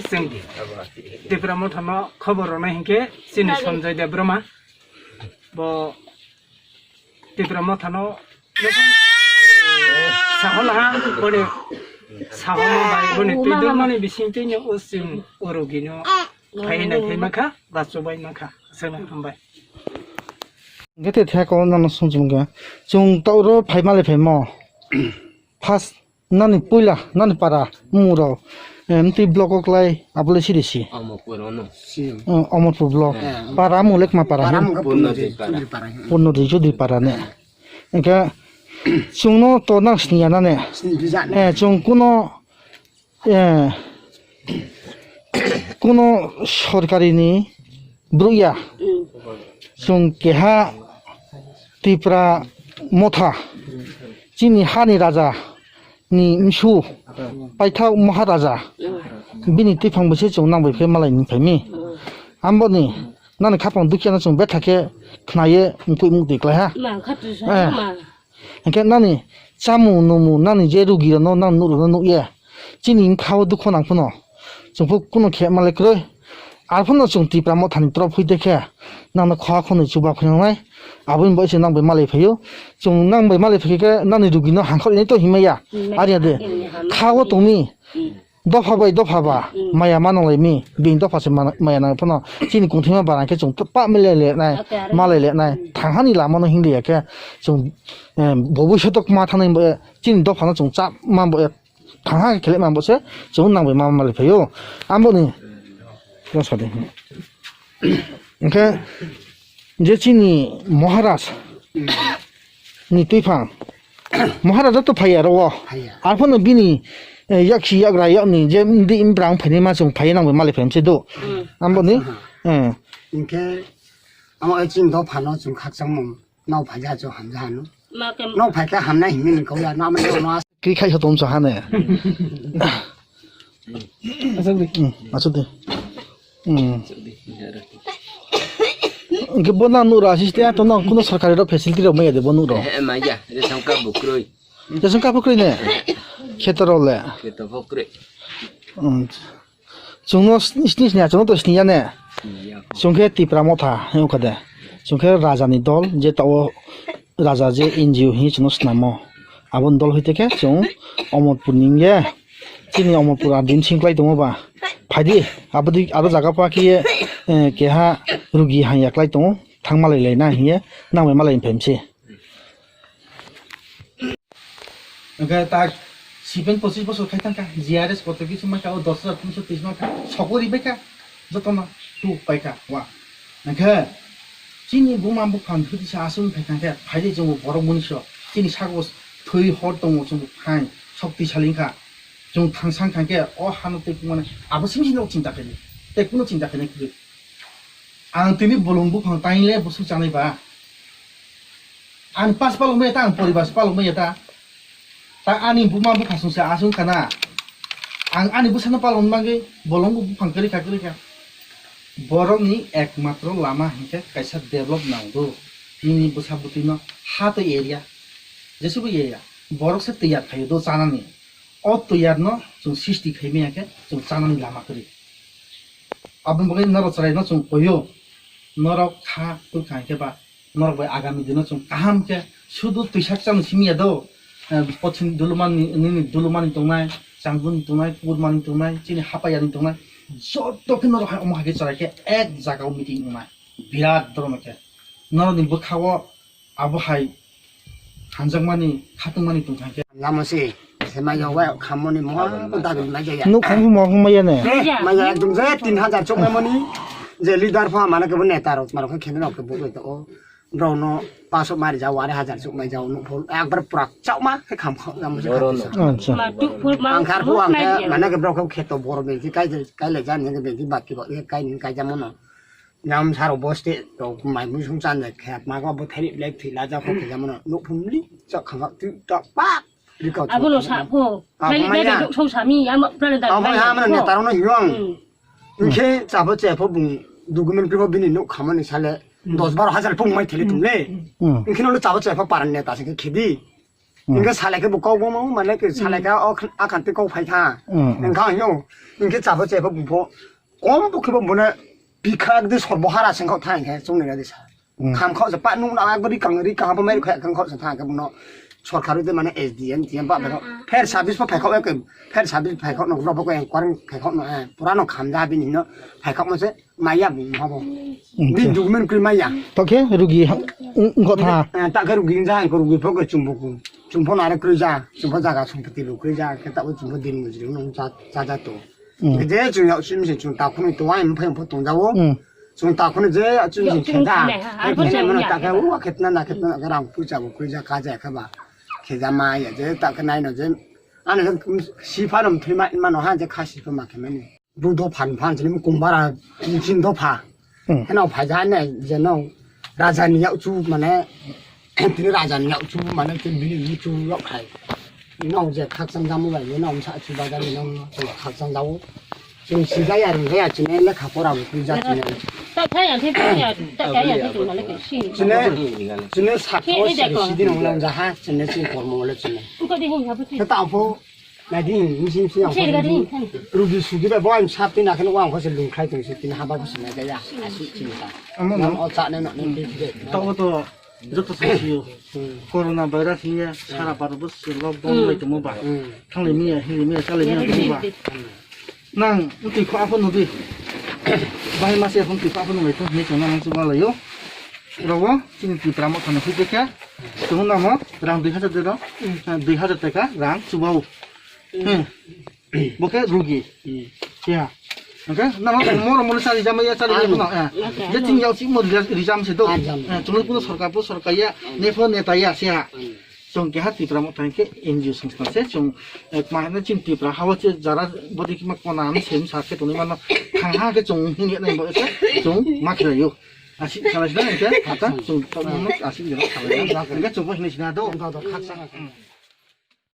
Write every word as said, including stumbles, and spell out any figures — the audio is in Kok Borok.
Chwng Tipra Mothano khobor rwnai hinkhe chini Sonjoy Debbarma. Bo Tipra Mothano sahola ha, boni sahoma bai boni twi dormani bisingtwi no o chwng o rogino phai nai phai mankha, ba chubai mankha. Chwng hambai. Gete thek o nang sung sung ga. Chwng ta oro phai male phai mo. First nani puila, nani para, muro, em, twi block o klai, abole siri si. Omorpur ono. Si. Eh, Omorpur block. Eh. Para mung lekma para, Para he? Mung Purno Purno Dei Dei Para. Chudri Para, he. Purno Dei Chudri Para ne. Engke, chungno to nang sini ya na ne. Sini bijak ne. Eh, chung kuno, eh, kuno sorkari ni bru ya. Hmm. Chung keha Tipra Motha. Chini hani raja ni msu, paithak Maharaja, bini twiphang bai se chwng nang bai khe malai ni phaimi. Amboni nani khapang dukya no chwng betha khe khnaye mukwi mukti klai ha. Ma, khatri sa, Eh. ma. Hingkhe nani chamung numung nani je rugi rano nang nuk rano nukye. Chini bwkha o dukho nang phano. Chwng pho kuno khe malai kwrwi. Ar phano chwng Tipra Mothani torop hoi de khe, nangno khwa khwnwi chuba phai nangnai. Aboni bai se nang bai malai phaio. Chwng nang bai malai phai khe nangni rugino hangkhor ini to himaya. Himaya, Ari ade. Himaya, himaya. Kha o tongmi. Hmm. Dopha bai dopha ba. Hmm. Maya ma nang lai mi. Bini dopha se ma-, maya nang phano. Chini kungthima barang khe chwng pa malai le nai. Okay, Ari. Malai le nai. Hmm. Thanghani lama no himliya khe chwng, eh, bobo sotok ma thangnai bo, eh, chini dopha no chwng cha ma bo, eh, Thangha khe khelai ma bo se, chwng nang bai ma mali phaio. Amboni, no sadi. Hingkhe, je chini Maharaj ni twiphang, Maharaj to phaiya ro o. Phaiya. Arphano bini, eh, yaksi yagra yakni je mdi mbrang phaini ma chwng phaiya nang bai mali phaim se do. Hmm. Amboni, Aha. eh. Hingkhe, amo chini dophano chwng khakchangmung. Nok phaikha chwng hamjakha no. Ma khe Nok phaikha hamnai hinwi nangkha ya, nama no no. Kri khai kha tom sa hane. Aswk di. Hmm, aswk di. Hmm. Hwnkhe bo nang nuk rw asiste, to nang kuno sorkari rok facility rok maya de bo nuk rw. Eh, maya, ration card bo kwrwi. Ration card bo kwrwi ne? Kheto rok le? Kheto bo kwrwi. Hmm. Chwngno sini sini ya, chwngno to sini ya ne? Sini ya. Chwng khe Tipra Motha, he wngkha de. Chwng khe Raja ni dol, je tao Raja je N G O hinwi chwngno swnamo. Aboni dol hwite khe chwng Omorpur ni wngye. Chini Omorpur a din sing klai tongo ba. Phaidi, abodi, abo jaga pa khe, eh, keha rugi hanya klai tongo. Thang malai lai na hiye, nang bai malai phaimse. Hingke tak sipen pochis bosor khai tangkha, G R S kotor kisu mankha, o dos hajar tinso tris mankha, sokori baikha, jotono tu paikha, wa. Hingke chini buma buphang hwtisa aswk phai tangkhe, phaidi chwngbo borok mwnwiso, chini sago thwi hor tongo, chwngbo phain, shoktisali wngkha. Chwng thangsa thangkhe, o hano tei kumane, abo simi sini chinta khaidi, tei kuno chinta khainai kwrwi. Ang tini bolong buphang tainle bwswk chanai ba? Ani pas palong maya ta, ang poribar se palong maya ta. Ta ani buma bupha songsa aswk wngkha na. Ang ani bwsano palong bagwi bolong bo buphang kwrwi kha, kwrwi kha. Borokni ekmatro lama hinkhe kaisa develop nangdo. Nini bwsa bwtwino ha twi area. Jesubo area. Borok se tiyar khaio do chanani. O tiyarno chwng sisti khai maya khe chwng chanani lama kwrwi. Aboni bagwi norok chwraino chwng koio. Norok kha kwrwkha hinkhe ba norok bai agami dino chwng kaham khe sudu twisak chano simi ya do. Eh, pochim dulumani, nini dulumani tongnai, changbuni tongnai, kurmani tongnai, chini hapayani tongnai, joto khe norok hai omo hai khe chwrai khe ek jaga o meeting wngnai. Birat borok no khe. Norokni bwkha o Abo hai hanjakmani, khatungmani tongthai khe. Lama se, se maya wai khamoni moha ko dabi maya ya. Nuk kham mo kham maya ne. Eh, maya ekdom je tin hajar chok mani, je leader pha mana ke bo neta rok, marok khe khene rok ke bo to o. Bro no paso mari jao, are hajar chok mai jao, nuk phol, ekbar pura chao ma, khe kham kham lama se. Acha. Ma tu phol ma. Ang khar phu ang khe, mana ke bro khe kheto bor me, kai kai le jan ne be baki bo, kai ni kai jamo no. Nam saro boste to mai musung chan de khe ma ko bo thari lek thi la ja ko khe jamano no phum li cha khang tu ta pa ri ka. Abo no sa pho. Abo thari maya. Lek sok sami ama plan da. Abo maya mana ne taro no hiwang. Hmm. Khe cha bo che pho bung document pho bini no khamani sale dos baro hajar pung mai thele tum le. Hmm. Khe no cha bo che pho paran ne ta se khe di. Hmm. Hingke salai khe bo kok bo mane ke salai khe o khan-, a khan tei kok phai kha. Hmm, hmm. Hingke ang yo, hingke chabo chebo bupho. Kom bo khe bo bune pikha de sorbo hara sengkho tha hingke chongni radi sa. Hmm. Kham khao se pa nung na ekbari kang ri kang bo mai kha kang khao se tha ke bono. Sorkar de mane S D M, T M pa ba. Fair service pa phai khao ke, fair service phai khao no bo ko enquiry phai khao no, eh, pura no kham da bini no phai khao mo se. Maya bo habo. Hmm, di document kri maya. To khe rugi ha-, wng-, wngkho tha. Eh, ta khe rugi ja ko rugi pho ko chumbo ko. Chumbo na re kri ja, chumbo jaga chumbo ti lu kri ja, khe ta bo chumbo din mujri no cha, cha ja to. Hmm. Je chung yau sim se chung ta khuni to wa em phe pho tong ja wo. Hmm. Chung ta khuni je chung sim khe da. Ai pho mano ta khe wa khetna na khetna na rang pu cha bo kri ja ka ja khe ba. Khe ja maya je ta khe nai no je. Ano si pha no thwi ma, ma no ha je kha si pha ma khe mani. Bru dopha ni phan chini kumbara tin dopha. Hmm. Heno phaija ne je no raja ni yak chu mane tini raja ni yak chu mane tini bini yak chu yak khai. No je khakchang jamu bai no sa chu bajar ni no khakchang jamu. Chini sijaya ringjaya chini lekha pora bo khuija chini. Ta thaya the thaya ta thaya the chuna le ke si. Chini, chini sakho sidi no lang jaha chini chini kormo le chini. Ko de hin ha bu. Ta apho Nadi, misi misi ang. Sir gari. Rugi sugi bai boy sap tin akheno wang khose lung khai tong si tin haba khose na jaya. Asi chinta. Amo no. Nang o cha ne no ne bi de. Tao to joto sasio. Hmm. Corona virus ni ya sara par bus lockdown lai tong ba. Hmm. Thang le mi ya, hi le mi ya, cha le mi ya tong ba. Nang uti kho apo nudi. Bahai mase apo uti kho apo nudi to ni to nang chuba lai yo. Rogo chini Tripura mo thana hui khe. Tong namo rang dui hajar de do. Dui hajar taka rang chuba. Hmm. Bo khe rugi. Hmm. Ya. Oke, nama moro moro sari jama ya sari ya kuna. Eh. Je ting yau si mo rijam se do. Ah, jam. Eh, chumui kuno sorkar po sorkar ya, ne pho neta ya se ha. Hmm. Chong ke ha Tripura mo thang ke N G O songstha se chong, eh, ma na ching Tripura hawa che jara bodi ki ma kona am sem sa ke toni mano thang ha ke chong hin ya nai bo se chong ma khe yo. Asi khala sina ke ha ta chong to mo asi jara khala. Ke chong ko hin sina do. Do do khak sa. Hmm.